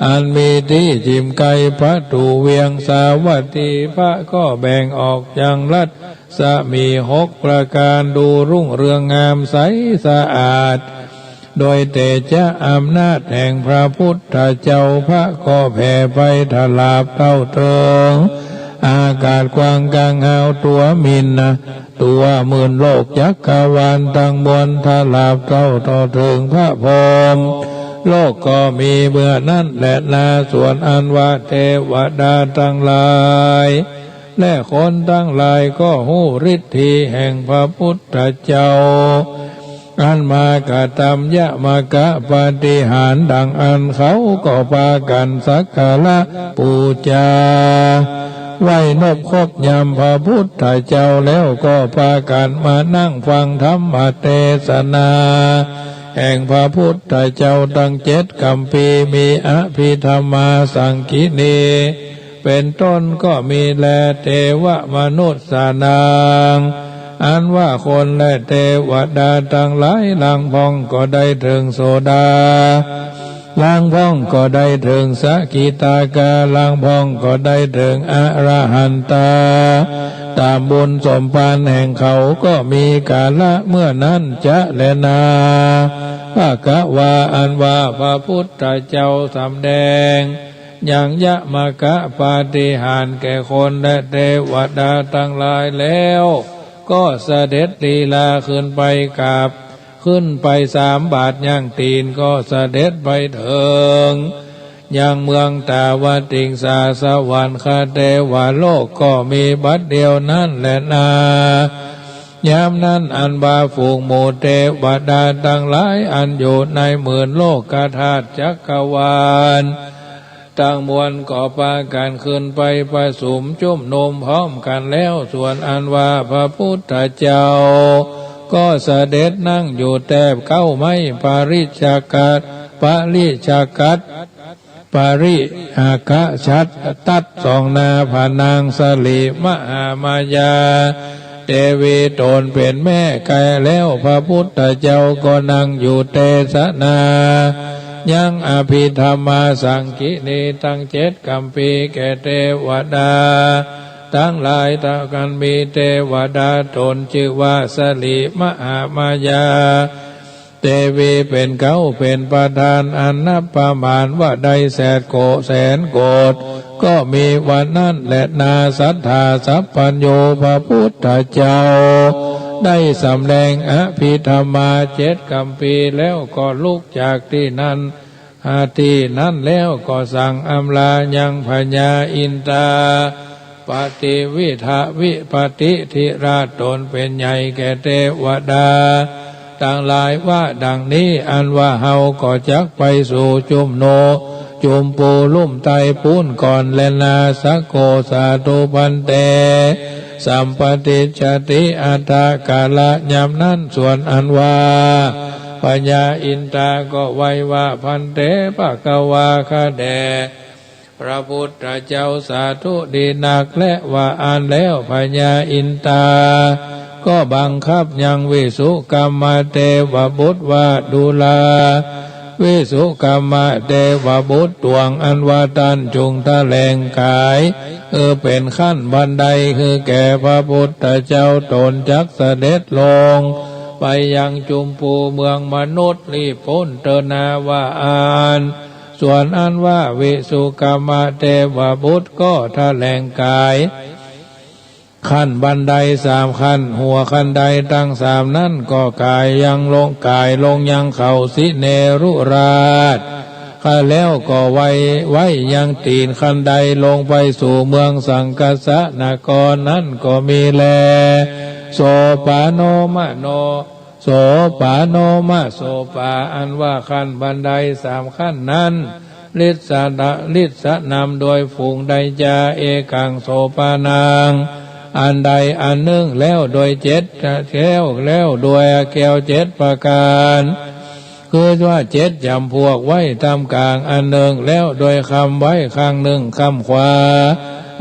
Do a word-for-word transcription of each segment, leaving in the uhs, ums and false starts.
อันมีตี้จิ่มใก้ประตู๋เวียงสาวัตถี พระก็แบ่งออกยังรัศมีหกประก๋าน ดูรุ่งเรืองงามใสสะอาด โดยเตชะอำนาจแห่งพระพุทธเจ้า พระก็แผ่ไปถลาบเต้าเถิงอากาศกว้างก๋างฮาวตั๋วมิลนะ ตั๋วหมื่นโลกจักรวาลตังมวล ถลาบเต้าต่อเถิงพระพรหมโลกก็มีเมื่อนั้นแลนา ส่วนอันว่าเตวดาตังหลาย และคนตังหลายก็ฮู้ฤทธีแห่งพระพุทธเจ้า อันมากระตำยมกปาฏิหาริย์ดังอั้น เขาก็ปากั๋นสักการะปู๋จา ไหว้นบคบยำพระพุทธเจ้า แล้วก็ปากั๋นมานั่งฟังธรรมเตสนาแห่งพระพุทธเจ้าตังเจ็ดกำปี มีอภิธรรมาสังคิณี เป๋นต้นก็มีแล เตวมนุสสานัง อันว่าคนและเตวดาตังหลาย ลางพ่องก็ได้เถิงโสดา ลางพ่องก็ได้เถิงสกิทาคา ลางพ่องก็ได้เถิงอรหันตา ต๋ามบุญสมภารแห่งเขาก็มีกาละเมื่อนั้นจะแลนา ภควา อันว่าพระพุทธเจ้าสำแดง ยังยมกปาฏิหาริย์แก่คนและเตวดาตังหลายแล้ว ก็เสด็จลีลาขึ้นไปกราบ ขึ้นไปสามบาทย่างตี๋น ก็เสด็จไปเถิงยังเมืองตาวติงสาสวรรคเตวโลกก็มีบัดเดี่ยวนั้นแลนา ยามนั้นอันว่าฝูงหมู่เตวดาตังหลาย อันอยู่ในหมื่นโลกธาตุจักรวาลตังมวล ก็ปากั๋นขึ้นไปประสุมจุมนุมพร้อมกั๋นแล้ว ส่วนอันว่าพระพุทธเจ้า ก็เสด็จนั่งอยู่แต๊บเก๊าไม้ปริชกัต ปริชกัต ปริหกชัตตัดสองหน้า พระนางสลีมหามายาเตวีต๋นเป๋นแม่แก่แล้ว พระพุทธเจ้าก็นั่งอยู่เตสนายังอภิธรรมาสังคิณีตังเจ็ดกำปีแก่เตวดาตังหลาย ตังอันมีเตวดาต๋นจื้อว่าสลีมหามายา เตวีเป๋นเก๊าเป๋นประธานอันนับประมาณว่าได้แสนโก แสนโกฏ ก็มีวันนั้นแลนา สัตถาสัพพัญญูพระพุทธเจ้า ได้สำแดงอภิธรรมาเจ็ดกำปีแล้วก็ลุกจากตี้นั้น อา ตี้นั้นแล้วก็สั่งอำลายังพญาอินทา ปฏิวิทาวิปติธิราชต๋นเป๋นใหญ่แก่เตวดาตังหลายว่าดังนี้ อันว่าเฮาก็จักไปสู่จุมโน จุมปูลุ่มใต้ปู๊นก่อนแลนา สโก สาธุภันเต สัมปติชฌาติ อัตถกาละ ยามนั้นส่วนอันว่าพญาอินทาก็ไหว้ว่า ภันเต ภควา ข้าแด่ พระพุทธเจ้าสาธุดีนัก และว่าอั้นแล้วพญาอินทาก็บังคับยังวิสุกรรมเตวบุตรว่า ดูรา วิสุกรรมเตวบุตรตวง อันว่าต้านจุ่งแถลงก๋าย เออ เป๋นขั้นบันได คือแก่พระพุทธเจ้าต๋นจักเสด็จลงไปยังจุมปูเมืองมนุษย์ รีบปู๊นเตอนา ว่าอั้น ส่วนอันว่าวิสุกรรมเตวบุตรก็แถลงก๋าย ขั้นบันไดสามขั้น หัวคันไดตังสามนั้นก็ก๋ายยังลง ก๋ายลงยังเขาสิเนรุราช ข้าแล้วก็ไหว้ ไหว้ยังตี๋นคันไดลงไปสู่เมืองสังกัสสนครนั้นก็มีแล โสปาโนมโน โสปาโนมโสปา อันว่าขั้นบันไดสามขั้นนั้น ลิสสะ ลิสสะนำโดยฝูงไดจา เอกังโสปานัง อันใดอันนึ่ง แล้วโดยเจ็ดแก้ว แล้วโดยแก้วเจ็ดประก๋าน คือว่าเจ็ดจ๋ำพวกไว้ต๋ามก๋างอันนึ่ง แล้วโดยคำไว้ข้างนึ่ง คำขวา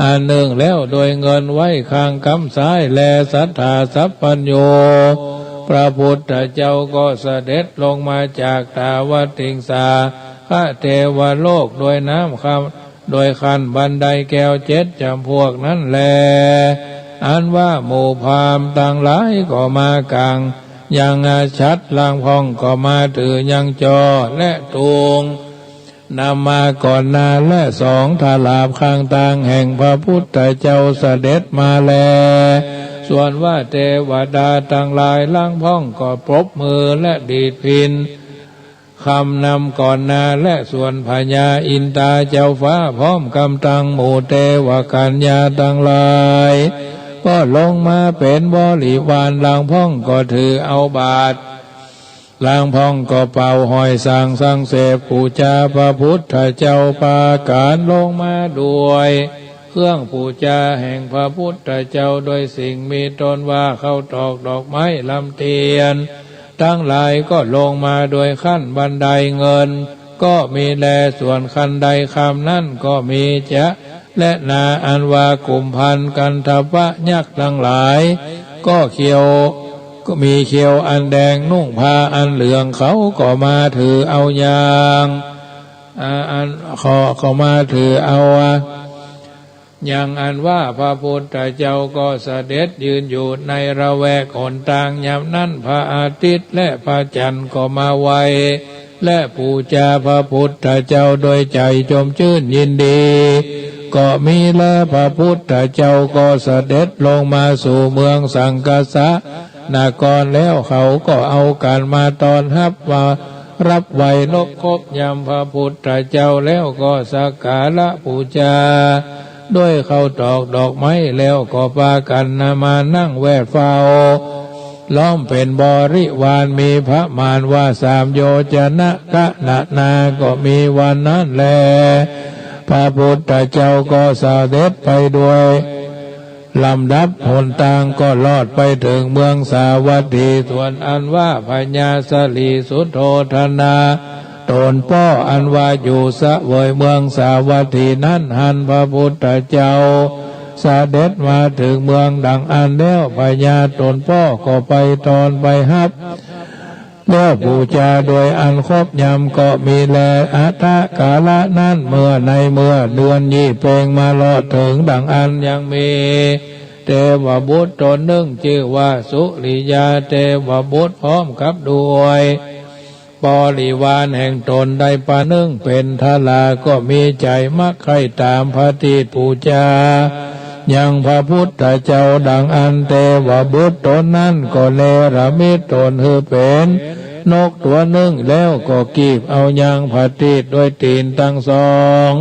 อันนึ่ง แล้วโดยเงินไว้ข้างกำซ้าย แลสัตถาสัพพัญญูพระพุทธเจ้าก็เสด็จลงมาจากตาวติงสา เทวโลกโดยน้ำคำ โดยขั้นบันไดแก้วเจ็ดจ๋ำพวกนั้นแล อันว่าหมู่พราหมณ์ตังหลายก็มากั๋งยังอาฉัตร ลางพ่องก็มาถือยังจอและตุง นำมาก่อนหน้า และสองถลาบข้างตางแห่งพระพุทธเจ้าเสด็จมาแล ส่วนว่าเตวดาตังหลาย ลางพ่องก็ปรบมือและดีดพิณ คำนำก่อนหน้า และส่วนพญาอินทาเจ้าฟ้า พร้อมกำตังหมู่เตวกัญญาตังหลาย ก็ลงมาเป๋นบริวาร ลางพ่องก็ถือเอาบาตร ลางพ่องก็เป่าฮอยสังสังเสพปู๋จาพระพุทธเจ้า ปาก๋านลงมาด้วย เครื่องปู๋จาแห่งพระพุทธเจ้า โดยสิ่งมีต้นว่าข้าวตอกดอกไม้ลำเตียน ตังหลายก็ลงมาโดยขั้นบันไดเงิน ก็มีแล ส่วนคันไดคำนั้นก็มีจะ และนาอันว่ากุมภัณฑ์กันทปะยักษ์ตังหลาย ก็เขียว ก็มีเขียวอันแดง นุ่งผ้าอันเหลือง เขาก็มาถือเอายัง อ่า อัน เขาก็มาถือเอา ยังอันว่าพระพุทธเจ้าก็เสด็จยืนอยู่ในละแวกหนตาง ยามนั้นพระอาทิตย์และพระจันทร์ก็มาไหว้ และปู๋จาพระพุทธเจ้าโดยใจ๋จมจื้นยินดี ก็มีแล พระพุทธเจ้าก็เสด็จลงมาสู่เมืองสังคสะนครแล้ว เขาก็เอากั๋นมาต้อนฮับว่า ฮับไหว้นบครบยำพระพุทธเจ้า แล้วก็สักการะปู๋จา ด้วยข้าวตอกดอกไม้ แล้วก็ปากั๋นนำมานั่งแวดเฝ้า ล้อมเป๋นบริวาร มีประมาณว่าสามโยชนะ กะนะนา ก็มีวันนั้นแล พระพุทธเจ้าก็เสด็จไปด้วย ลำดับหนตางก็ลอดไปเถิงเมืองสาวัตถี ส่วนอันว่าพญาสลีสุโธธนะ ต๋นป้ออันว่าอยู่เสวยเมืองสาวัตถีนั้น หันพระพุทธเจ้า เสด็จมาเถิงเมืองดังอั้นแล้ว พญาต๋นป้อก็ไปต้อนไปฮับ แล้วปู๋จาโดยอันครบยำก็มีแล อัตถกาละนั้น เมื่อในเมื่อเดือนยี่เป็งมาลอดเถิงดังอั้น ยังมีเตวบุตรต๋นนึ่งจื้อว่าสุริยาเตวบุตร พร้อมกับด้วยบริวารแห่งต๋นได้ปะนึ่งเป๋นทรา ก็มีใจ๋มักใค่ต๋ามผะติดปู๋จา ยังพระพุทธเจ้าดังอั้น เตวบุตรต๋นนั้นก็เนรมิตต๋นหื้อเป๋นนกตั๋วนึ่ง แล้วก็กีบเอายังผะติดด้วยตี๋นตังสอง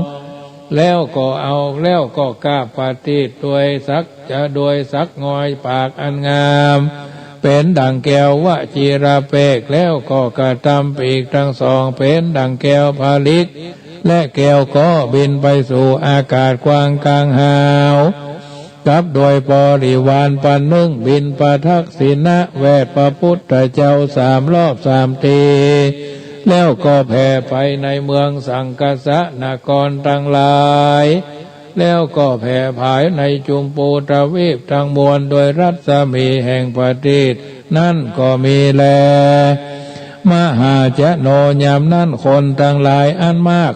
แล้วก็เอา แล้วก็กาบผะติดด้วยสัก จะด้วยสักงอยปากอันงาม เป๋นดั่งแก้ววจีรเปก แล้วก็กระตำปีกตังสองเป๋นดั่งแก้วผลึก และแก้วก็บินไปสู่อากาศกว้างก๋างหาว กับโดยบริวารปะนึ่งบิณฑบาตทักษิณะแวดพระพุทธเจ้าสามรอบสามที แล้วก็แผ่ไปในเมืองสังคสะนครตังหลาย แล้วก็แผ่ผายในจุมปูทวีปตังมวลโดยรัศมีแห่งผะติดนั้นก็มีแล มหาชนโน ยามนั้นคนตังหลายอันมาก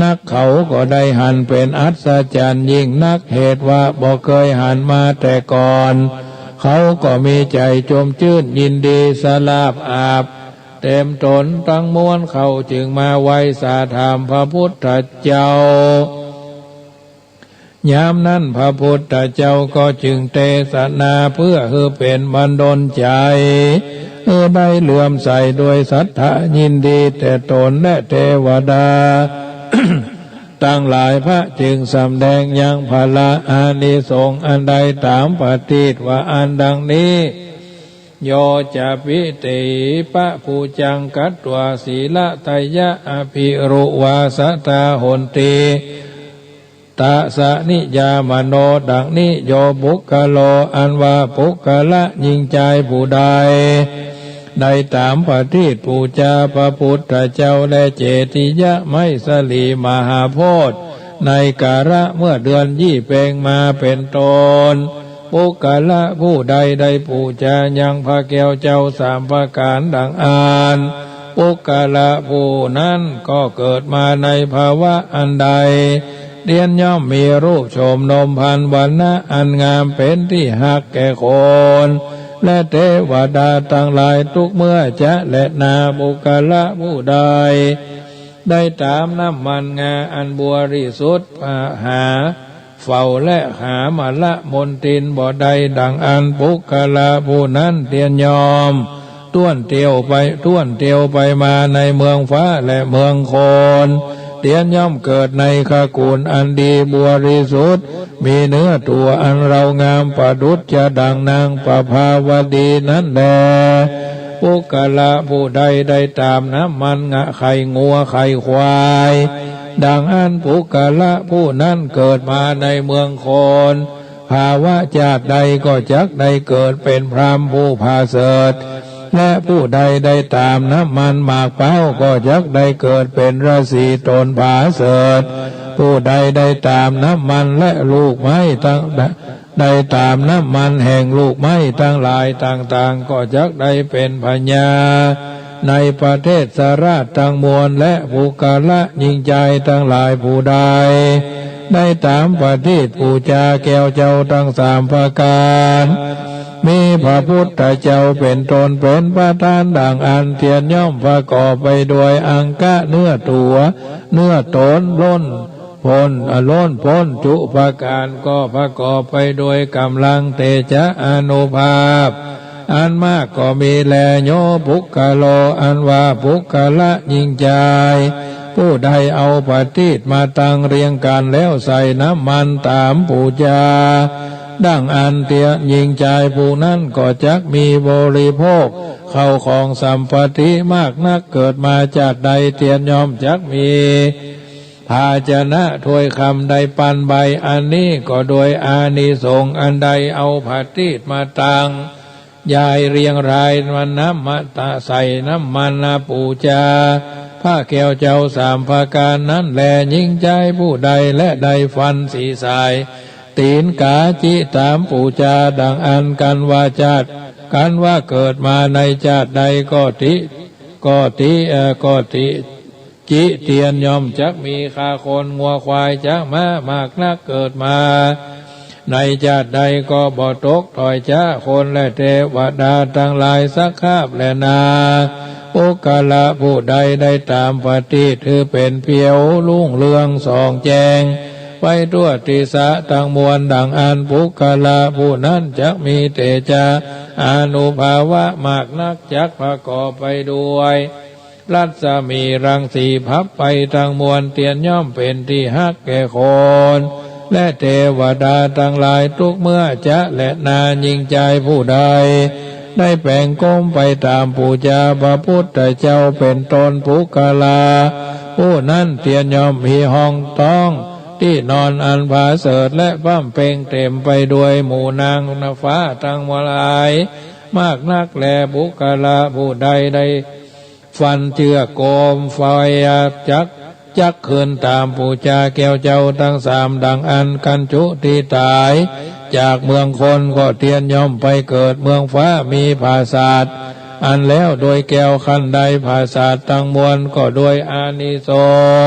นักเขาก็ได้หันเป๋นอัศจรรย์ยิ่งนัก เหตุว่าบ่เกยหันมาแต่ก่อน เขาก็มีใจ๋จมจื้นยินดีสลาบอาบเต็มต๋นตังมวล เขาจึงมาไหว้สาถามพระพุทธเจ้า ยามนั้นพระพุทธเจ้าก็จึงเตสนาเปื้อหื้อเป๋นบันดลใจ๋ หื้อได้เลื่อมใสโดยศรัทธายินดีแต่ต๋นและเตวดาตังหลาย พระจึงสำแดงยังผละอานิสงส์อันได้ต๋ามผะติดว่าอั้นดังนี้ โยจะปิติปะปูจังกัตวาสีละทะยะอภิรุวาสตาหนติ ตะสะนิยามโน ดังนี้ โยปุคคโล อันว่าปุคคละญิงจายผู้ใด ได้ต๋ามผะติดปูจาพระพุทธเจ้าและเจติยะไมสลีมหาโพธิ์ ในกาละเมื่อเดือนยี่เป็งมาเป๋นต้น ปุคคละผู้ใดได้ปูจายังพระแก้วเจ้าสามประก๋านดังอั้น ปุคคละผู้นั้นก็เกิดมาในภาวะอันใด เตียนย่อมมีรูปโฉมนมพรรณ วรรณะอันงาม เป๋นตี้ฮักแก่คนและเตวดาตังหลาย ตุ๊กเมื่อจะแลนา ปุคคละผู้ใดได้ต๋ามน้ำมันงาอันบริสุทธิ์ หา เฝ้าและหามลมลทินบ่ได้ ดังอั้นปุคคละผู้นั้นเตียนย่อมต้วนเตียวไป ต้วนเตียวไปมาในเมืองฟ้าและเมืองคน เตียนย่อมเกิดในขกูลอันดีบริสุทธิ์ มีเนื้อตั๋วอันเรียวงาม ประดุจจะดังนางประภาวดีนั้นแล ปุคคละผู้ใดได้ต๋ามน้ำมันงาไข่งัวไข่ควาย ดังอั้นปุคคละผู้นั้นเกิดมาในเมืองคน ภาวะจาติใดก็จักได้เกิดเป๋นพราหมณ์ผู้ผาเสริฐ และผู้ใดได้ต๋ามน้ำมันหมากเป๊าก็จักได้เกิดเป๋นฤๅษีต๋นผาเสริฐ ผู้ใดได้ต๋ามน้ำมันและลูกไม้ตัง ได้ต๋ามน้ำมันแห่งลูกไม้ตังหลายต่างๆ ก็จักได้เป๋นพญาในประเทศราชตังมวล และปุคคละญิงจายตังหลายผู้ใดได้ต๋ามประทีปปู๋จาแก้วเจ้าตังสามประก๋าน มีพระพุทธเจ้าเป๋นต๋นเป๋นประธาน ดังอั้นเตียนย่อมประกอบไปโดยอังคะเนื้อตั๋ว เนื้อต๋นล้น ป๊น อ ล้นป๊นจุประก๋าน ก็ประกอบไปโดยก๋ำลังเตจาอานุภาพอันมากก็มีแล โย ปุคคโล อันว่าปุคคละญิงจาย ผู้ใดเอาประทีปมาตั้งเรียงกั๋นแล้วใส่น้ำมันต๋ามปู๋จา ดังอั้นเตียนญิงจายผู้นั้นก็จักมีบริโภคเข้าของสัมปติมากนัก เกิดมาจาติใดเตียนย่อมจักมี ภาชนะถ้วยคำได้ปันใบ อันนี้ก็โดยอานิสงส์อันได้เอาประทีปมาตั้งยายเรียงรายมันน้ำมาตะใส่น้ำมันนาปู๋จาพระแก้วเจ้าสามประก๋านนั้นแล ญิงจายผู้ใดและได้ฟันสีสายตี๋นกาจิต๋ามปู๋จาดังอั้น กันว่าจาติ กันว่าเกิดมาในจาติใดก็ติ ก็ติ เอ่อ ก็ติ จิเตียนย่อมจักมีข้าคนงัวควายจ๊างม้ามากนัก เกิดมาในจาติใดก็บ่ตกถ้อยจ๊าคนและเตวดาตังหลายสักคาบแลนา ปุคคละผู้ใดได้ต๋ามประทีปหื้อเป๋นเปียวรุ่งเรืองส่องแจ้งไปทั่วทิศตังมวล ดังอั้นปุคคละผู้นั้นจักมีเตจาอานุภาวะมากนัก จักประกอบไปโดย รัศมีรังสีพับไปตังมวล เตียนย่อมเป๋นตี้ฮักแก่คนและเตวดาตังหลาย ตุ๊กเมื่อจะแลนา ญิงจายผู้ใดได้แป๋งก้มไปต๋ามปู๋จาพระพุทธเจ้าเป๋นต๋นปุคคละ ผู้นั้นเตียนย่อมมีห้องต๊องตี้นอนอันผาเสริฐ และบ้ำเพ็งเต๋มไปโดยหมู่นางฟ้าตังหลายมากนักแล ปุคคละผู้ใดได้ ฟันเจื้อโกมไฟจัก จักขึ้นต๋ามปู๋จาแก้วเจ้าตังสามดังอั้น กัณจุติต๋ายจากเมืองคนก็เตียนย่อมไปเกิดเมืองฟ้า มีผาสาทอันแล้วโดยแก้วขั้นใด ผาสาทตังมวลก็โดยอานิส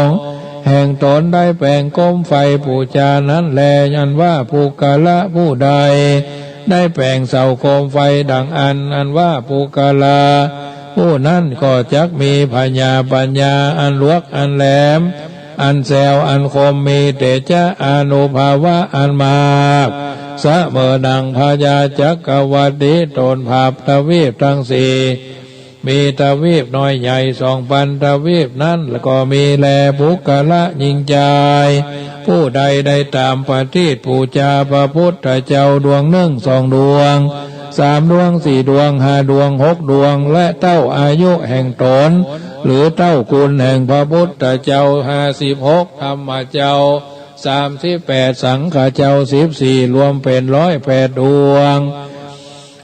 งส์แห่งต๋นได้แป๋งก้มไฟปู๋จานั้นแล อันว่าปุคคละผู้ใดได้แป๋งเสาโกมไฟดังอั้น อันว่าปุคคละ ผู้นั้นก็จักมีผญาปัญญาอันหลวกอันแหลม อันแสวอันคม มีเตจาอานุภาวะอันมาก เสมอดังพญาจักรวรรดิต๋นผาบทวีปตังสี่ มีทวีปน้อยใหญ่สองปันทวีปนั้นก็มีแล ปุคคละญิงจายผู้ใดได้ต๋ามประทีปปู๋จาพระพุทธเจ้าดวงนึ่งสองดวง สามดวง สี่ดวง ห้าดวง หกดวง และเต้าอายุแห่งต๋น หรือเต้ากุลแห่งพระพุทธเจ้าห้าสิบหก ธรรมเจ้าสามสิบแปด สังฆเจ้าสิบสี่ รวมเป๋นร้อยแปดดวง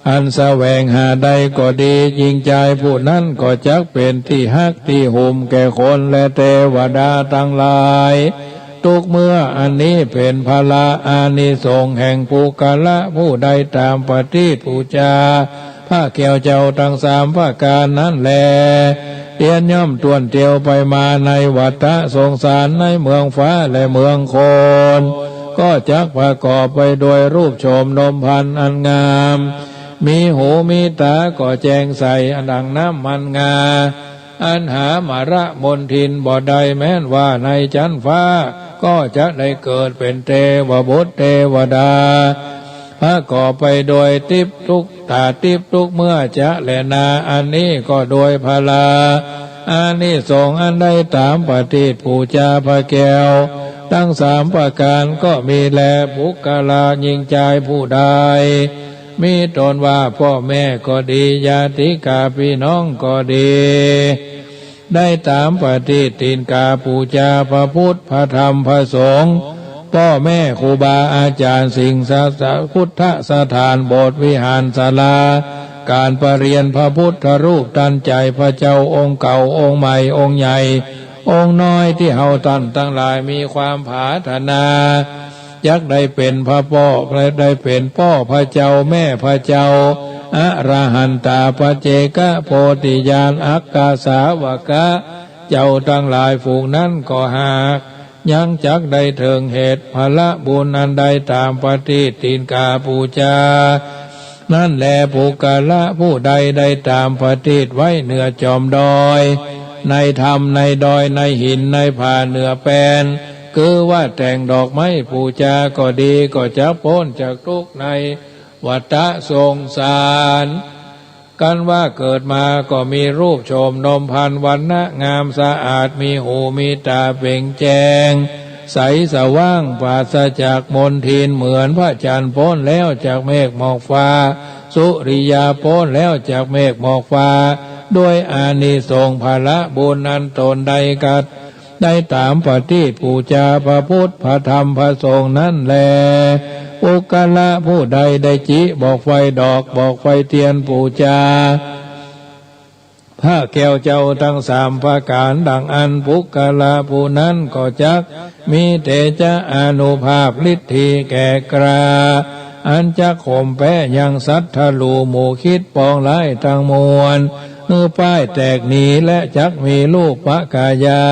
อันแสวงหาได้ก็ดี ญิงจายผู้นั้นก็จักเป๋นตี้ฮักตี้หุมแก่คนและเตวดาตังหลาย ตุ๊กเมื่อ อันนี้เป๋นผละอานิสงส์แห่งปุคคละผู้ได้ต๋ามประทีปปู๋จาพระแก้วเจ้าตังสามประก๋านนั้นแล เตียนย่อมต้วนเตียวไปมาในวัฏฏะสงสารในเมืองฟ้าและเมืองคน ก็จักประกอบไปโดยรูปโฉมนมพรรณอันงาม มีหูมีต๋าก็แจ่งใสดังน้ำมันงา อันหามาละมลทินบ่ได้ แม้นว่าในจั๊นฟ้า ก็จะได้เกิดเป๋นเตวบุตรเตวดา ประกอบไปโดยติ๊บตุ๊กต๋าติ๊บตุ๊กเมื่อจะแลนา อันนี้ก็โดยพลา อานิสงส์อันได้ต๋ามประทีปปู๋จาพระแก้ว ตังสามประก๋านก็มีแล ปุคคละญิงจายผู้ใด มีต๋นว่าป้อแม่ก็ดี ญาติกาปี้น้องก็ดี ได้ต๋ามประทีปตี๋นกาปู๋จาพระพุทธ พระธรรม พระสงฆ์ ป้อแม่ครูบาอาจ๋ารย์ สิ่งศักดิ์สิทธิ์ พุทธสถาน โบสถ์วิหารศาลา ก๋านประเรียนพระพุทธรูป ตันใจ๋พระเจ้าองค์เก่า องค์ใหม่ องค์ใหญ่ องค์น้อย ตี้เฮาต้านตังหลายมีความผาถนา จักได้เป๋นพระป้อ ได้เป๋นป้อพระเจ้าแม่พระเจ้า อรหันตาปัจเจกโพธิญาณ อัคคสาวกะ เจ้าตังหลายฝูงนั้นก็หาก ยังจักได้เถิงเหตุผละบุญอันได้ต๋ามประทีปตี๋นกาปู๋จา นั้นแล ปุคคละผู้ใดได้ต๋ามประทีปไว้เหนือจ๋อมดอย ในถ้ำในดอย ในหินในผา เหนือแป้น คือว่าแต่งดอกไม้ปู๋จาก็ดี ก็จักป๊นจากทุกข์ในวัฏฏะสงสาร กันว่าเกิดมาก็มีรูปโฉมนมพรรณ วรรณะงามสะอาด มีหูมีต๋าเป๋งแจ้ง ใสสว่างปราศจากมลทิน เหมือนพระจันทร์ป๊นแล้วจากเมฆหมอกฟ้า สุริยาป๊นแล้วจากเมฆหมอกฟ้า ด้วยอานิสงส์ผละบุญอันต๋นได้กระ ได้ต๋ามประทีปปู๋จาพระพุทธ พระธรรม พระสงฆ์นั้นแล ปุคคละผู้ใดได้จิบอกไฟดอก บอกไฟเตียนปู๋จา พระแก้วเจ้าตังสามประก๋านดังอั้น ปุคคละผู้นั้นก็จักมีเตจะอานุภาพฤทธีแก่กล้า อันจักข่มแป๊ยังศัตรูหมู่คิดปองร้ายตังมวล หื้อป้ายแตกหนี และจักมีรูปพกายา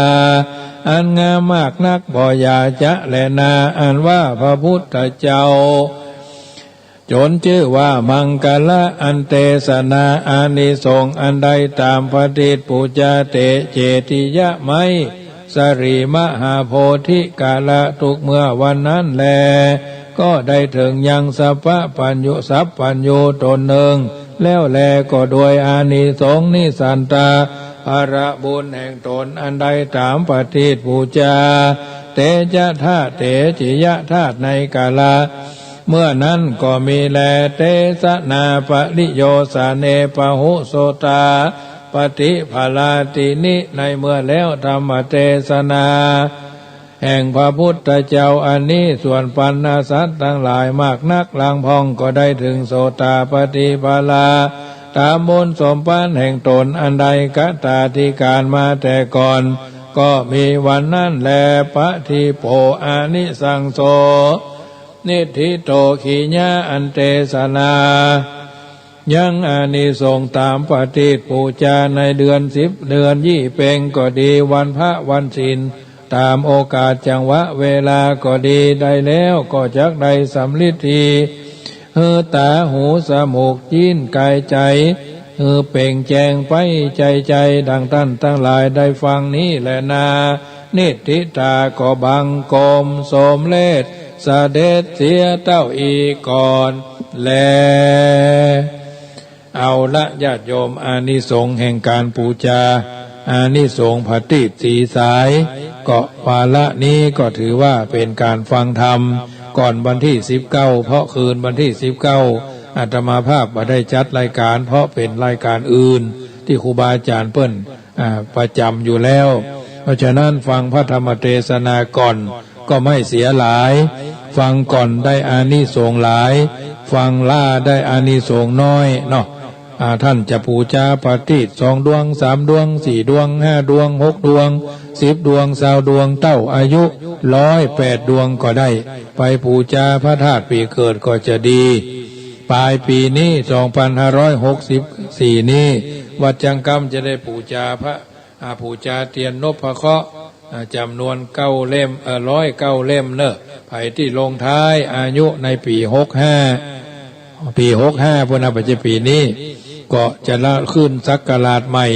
อันงามมากนักบ่อย่าจะแลนา อันว่าพระพุทธเจ้า จ๋นจื้อว่ามังคละ อันเตสนาอานิสงส์อันได้ต๋ามประทีปปู๋จาเต เจติยะไม้ สรีมหาโพธิกาละทุกเมื่อวันนั้นแล ก็ได้เถิงยังสัพพัญญู สัพพัญญูต๋นนึ่ง แล้วแลก็โดยอานิสงส์นิสันตะผละบุญแห่งต๋นอันได้ต๋ามประทีปปู๋จา เตจะธาตุ เตจิยะธาตุในกาละ เมื่อนั้นก็มีแล เตสนาปริโยสเน ปะหุโสตาปฏิผลาตินิ ในเมื่อแล้วธรรมเตสนา แห่งพระพุทธเจ้าอันนี้ ส่วนปัณณสัตว์ตังหลายมากนัก ลางพ่องก็ได้เถิงโสตาปฏิผลา ต๋ามบุญสมปานแห่งต๋นอันได้กตาธิการมาแต่ก่อน ก็มีวันนั้นแล ปะทีโป อานิสังโส นิทธิโต ขีญา อันเตสนา ยังอานิสงส์ต๋ามประทีปปู๋จาในเดือนสิบ เดือนยี่เป็งก็ดี วันพระวันศีล ต๋ามโอกาสจังหวะเวลาก็ดี ได้แล้วก็จักได้สำริดดี หื้อต๋าหูสมูกจิ๊นก๋ายใจ๋ หื้อเป่งแจ้งไปใจ้ๆ ดังต้านตังหลายได้ฟังนี้แลนา นิทธิตาก็บังคมสมเร็จเสด็จเสียเต้าอี้ก่อนแล เอาละญาติโยม อานิสงส์แห่งก๋านปู๋จา อานิสงส์ประทีปสีสาย ก็วาระนี้ก็ถือว่าเป๋นก๋านฟังธรรม ก่อนวันตี้สิบเก้า เพราะคืนวันตี้สิบเก้า อาตมาภาพบ่ได้จัดรายก๋าน เพราะเป๋นรายก๋านอื่นตี้ครูบาอาจ๋ารย์เปิ้น อ่า ประจ๋ำอยู่แล้ว เพราะฉะนั้นฟังพระธรรมเตสนาก่อนก็ไม่เสียหลาย ฟังก่อนได้อานิสงส์หลาย ฟังล้าได้อานิสงส์น้อยเนาะ อ่า ต้านจะปู๋จาประทีปสองดวง สามดวง สี่ดวง ห้าดวง หกดวง สิบดวง ซาวดวง เต้าอายุร้อยแปดดวงก็ได้ ไปปู๋จาพระธาตุปี๋เกิดก็จะดี ป๋ายปี๋นี้ สองปันห้าร้อยหกสิบสี่นี้ วัดจังกำจะได้ปู๋จาพระ อา ปู๋จาเตียนนพเคราะห์ อ่า จ๋ำนวนเก้าเล่ม เอ่อ ร้อยเก้าเล่มเน่อ ใผตี้ลงท้ายอายุในปี๋หกห้า ปี๋หกห้า ปู้นนะ บ่ใจ้ปี๋นี้ ก็จะละขึ้นศักราชใหม่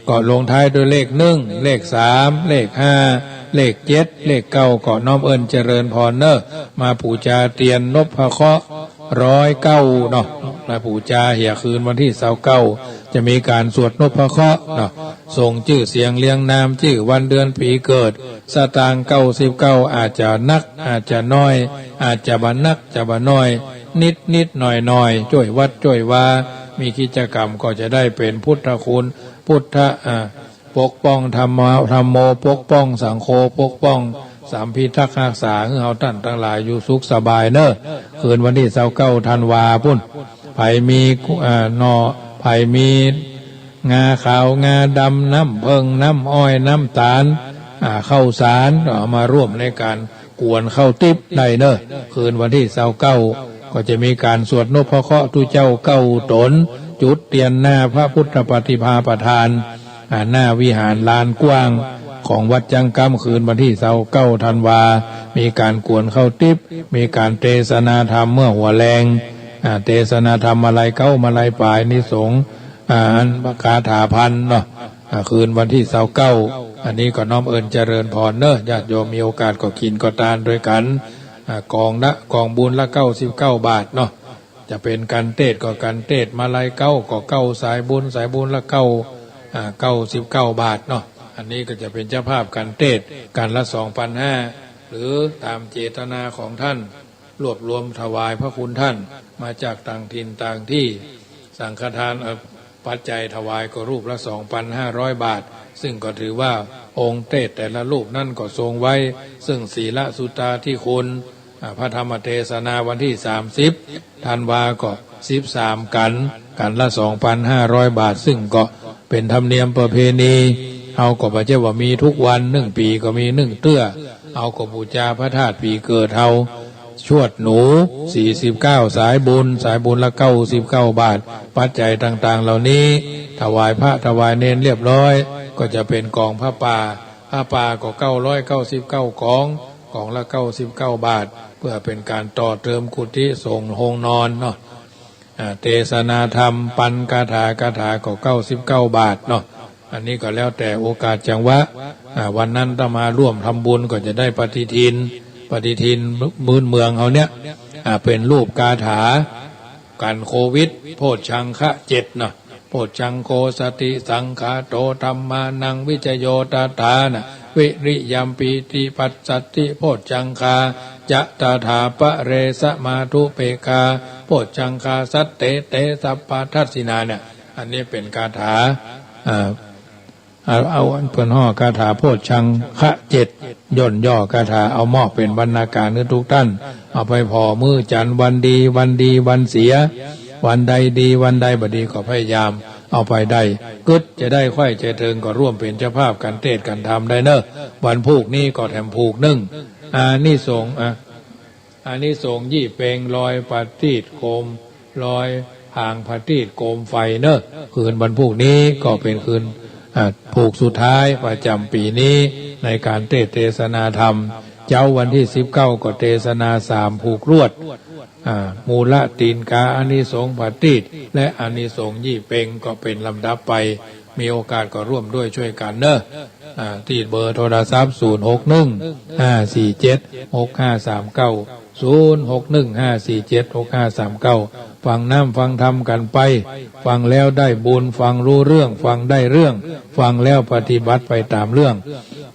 ก็ลงท้ายด้วยเลขหนึ่ง เลขสาม เลขห้า เลขเจ็ด เลขเก้า ก็น้อมเอิ้นเจริญพรเน่อ มาปู๋จาเตียนนพเคราะห์ ร้อยเก้าเนาะ มาปู๋จาเหียคืนวันตี้ซาวเก้า จะมีก๋านสวดนพเคราะห์เนาะ ส่งจื้อเสียงเรียงนาม จื้อวันเดือนปี๋เกิด สตางค์เก้าสิบเก้า อาจจะนัก อาจจะน้อย อาจจะบ่นัก จะบ่น้อย นิดๆ หน่อยๆ จ้วยวัดจ้วยวา มีกิจกรรมก็จะได้เป๋นพุทธคุณ พุทธะ อ่า ปกป้องธรรมะ ธัมโม ปกป้องสังโฆ ปกป้องสามพิทักษ์ฮักษา หื้อเฮาต้านตังหลายอยู่สุขสบายเน่อ คืนวันตี้ซาวเก้าธันวาปู้น ใผมี อ่า หน่อ ใผมีงาขาวงาดำ น้ำเผิ้ง น้ำอ้อย น้ำต๋าล อ่า ข้าวสาร ก็เอามาร่วมในก๋านกวนข้าวติ๊บได้เน่อ คืนวันตี้ซาวเก้า ก็จะมีก๋านสวดนพเคราะห์ตุ๊เจ้าเก้าต๋น จุดเตียนหน้าพระพุทธปฏิมาประธาน อ่า หน้าวิหารลานกว้างของวัดจั๊งกำ คืนวันตี้ซาวเก้าธันวา มีก๋านกวนข้าวติ๊บ มีก๋านเตสนาธรรมเมื่อหัวแลง อ่า เตสนาธรรมมาลัยเก๊า มาลัยป๋าย อานิสงส์ อ่า อันคาถาพันเนาะ อ่า คืนวันตี้ซาวเก้า อันนี้ก็น้อมเอิ้นเจริญพรเน่อ ญาติโยมมีโอกาสก็กิ๋นก็ตานตวยกั๋น อ่า ก๋องละ ก๋องบุญละเก้าสิบเก้าบาทเนาะ จะเป๋นก๋านเตสน์ก็ก๋านเตสน์ มาลัยเก๊าก็เก๊า สายบุญ สายบุญละเก๊า อ่า เก้าสิบเก้าบาทเนาะ อันนี้ก็จะเป๋นเจ้าภาพก๋านเตสน์ ก๋านละสองปันห้า หรือต๋ามเจตนาของต้าน รวบรวมถวายพระคุณต้าน มาจากต่างถิ่นต่างตี้ สังฆทาน เอ่อ ปัจจัยถวายก็รูปละสองปันห้าร้อยบาท ซึ่งก็ถือว่าองค์เตสน์แต่ละรูปนั้นก็ทรงไว้ ซึ่งศีลสุตตาธิคุณ อ่า พระธรรมเตสนาวันตี้สามสิบธันวาก็สิบสามก๋าน ก๋านละสองปันห้าร้อยบาท ซึ่งก็เป๋นธรรมเนียมประเพณี เฮาก็บ่ใจ้ว่ามีทุกวัน นึ่งปี๋ก็มีนึ่งเตื้อ เฮาก็ปู๋จาพระธาตุปี๋เกิดเฮา ชวดหนู สี่สิบเก้า สายบุญ สายบุญละเก้าสิบเก้าบาท ปัจจัยต่างๆ เหล่านี้ ถวายพระถวายเณรเรียบร้อย ก็จะเป๋นก๋องผ้าป่า ผ้าป่าก็เก้าร้อยเก้าสิบเก้าก๋อง ก๋องละเก้าสิบเก้าบาท เปื้อเป๋นก๋านต่อเติมกุฏิสงฆ์โฮงนอนเนาะ อ่า เตสนาธรรม ปันคาถา คาถาก็เก้าสิบเก้าบาทเนาะ อันนี้ก็แล้วแต่โอกาสจังหวะ อ่า วันนั้นถ้ามาร่วมทำบุญก็จะได้ปฏิทิน ปฏิทินพื้นเมืองเฮาเนี่ย อ่า เป๋นรูปคาถา กันโควิด โพชฌังคะเจ็ดเนาะ โพชฌังโคสติสังขาโต ธัมมานังวิจโยตถานะ วิริยมปีติปัสสัทธิโพชฌังคา จะตถาปะเรสมาธุเปกขา โพชฌังคาสัตเตเต สัพพทัสสินาเนี่ย อันนี้เป๋นคาถา อ่า เอา เอาอันเปิ้นฮ้องคาถาโพชฌังคะเจ็ด ย่นย่อคาถา เอามอบเป๋นบรรณาการหื้อทุกต้าน เอาไปผ่อมื้อจันทร์วันดี วันดีวันเสีย วันใดดีวันใดบ่ดีก็พยายามเอาไปได้ กึ๊ดจะได้ใค่จะเถิงก็ร่วมเป๋นเจ้าภาพก๋านเตสน์ก๋านธรรมได้เน่อ วันพูกนี้ก็แถมพูกนึ่ง อานิสงส์ อ่ะ อานิสงส์ยี่เป็ง ลอยประทีปโคม ลอยผางประทีปโคมไฟเน่อ คืนวันพูกนี้ก็เป๋นคืน อ่า พูกสุดท้ายประจ๋ำปี๋นี้ ในก๋านเตสน์เตสนาธรรม เจ๊าวันตี้สิบเก้าก็เตสนาสามพูกรวด อ่า มูลตีนกา อานิสงส์ประทีป และอานิสงส์ยี่เป็ง ก็เป๋นลำดับไป มีโอกาสก็ร่วมด้วยช่วยกั๋นเน่อ อ่า ตี้เบอร์โทรศัพท์ ศูนย์หกหนึ่ง ห้าสี่เจ็ด หกห้าสามเก้า ศูนย์หกหนึ่ง ห้าสี่เจ็ด หกห้าสามเก้า ฟังน้ำฟังธรรมกั๋นไป ฟังแล้วได้บุญ ฟังรู้เรื่อง ฟังได้เรื่อง ฟังแล้วปฏิบัติไปต๋ามเรื่อง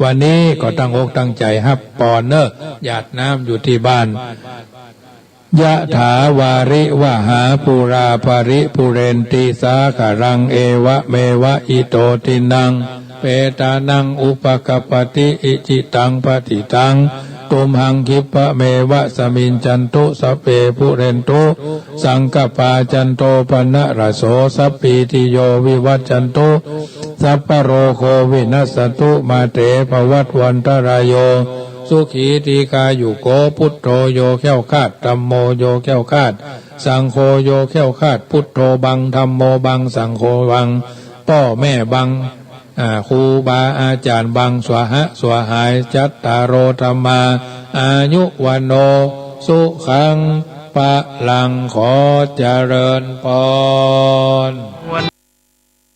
วันนี้ก็ตั้งอกตั้งใจ๋ฮับปอนเน่อ หยาดน้ำอยู่ตี้บ้าน ยะถาวาริวหาปูราปะริปูเรนติสาคารัง เอวะเมวะอิโตทินัง เปตานังอุปกัปปติ อิจิตังปัตถิตัง ตุมหังคิปปะเมวะสะมิจฉันตุ สัพเพปูเรนตุ สังกัปปา จันโทปะนะระโส สัพพีติโยวิวัชชันตุ สัพพะโรโควินัสสะตุ มาเตภวัตวันตะราโย สุขีตีฆายุโก พุทโธโยแคล้วคลาด ธัมโมโยแคล้วคลาด สังโฆโยแคล้วคลาด พุทโธบัง ธัมโมบัง สังโฆบัง ป้อแม่บัง อ่า ครูบาอาจ๋ารย์บังสหสหาย จัตตาโร ธัมมา อายุ วัณโณ สุขัง พลัง ขอเจริญพร